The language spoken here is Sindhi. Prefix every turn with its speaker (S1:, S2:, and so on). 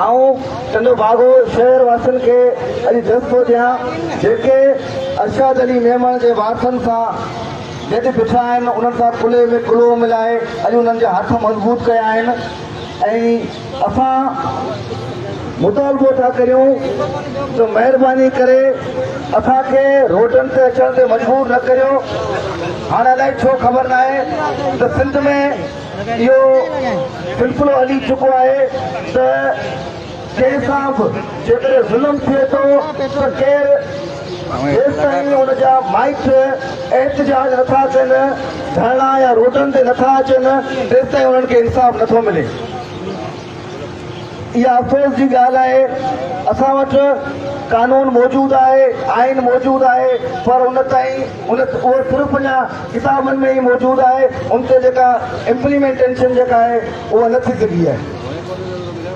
S1: آئون ٽنڊو باگو شهر واسين کي اڄ جس ٿو ڏيان جيڪي ارشاد علي ميمڻ جي وارثن سان گڏ بيٺا آهن، انهن سان ڪلهي ۾ ڪلهو ملائي اڄ انهن جا هٿ مضبوط ڪيا آهن ۽ اسان مطالبو ٿا ڪريون ته مهرباني ڪري اسان کي روڊن تي اچڻ تي مجبور نه ڪريو. هاڻي الائي ڇو خبر ناهي ته سنڌ ۾ اهو سلسلو هلي چڪو آهي ته ڪنهن سان به جيڪڏهن ظلم ٿئي ٿو ته ڪير جيستائين ان جا مائٽ احتجاج نٿا ڪن، ڌرڻا يا روڊن تي نٿا اچن، تيستائين انهن کي انصاف نٿو ملي. اها افسوس جي ڳالهه آهي، اسان وٽ قانون موجود آهي، آئين موجود آهي پر ان تائين ان اهو صرف اڃا ڪتابن ۾ ئي موجود آهي، ان تي جيڪا امپليمينٽينشن جيڪا آهي اها نه ٿي سگهي آهي.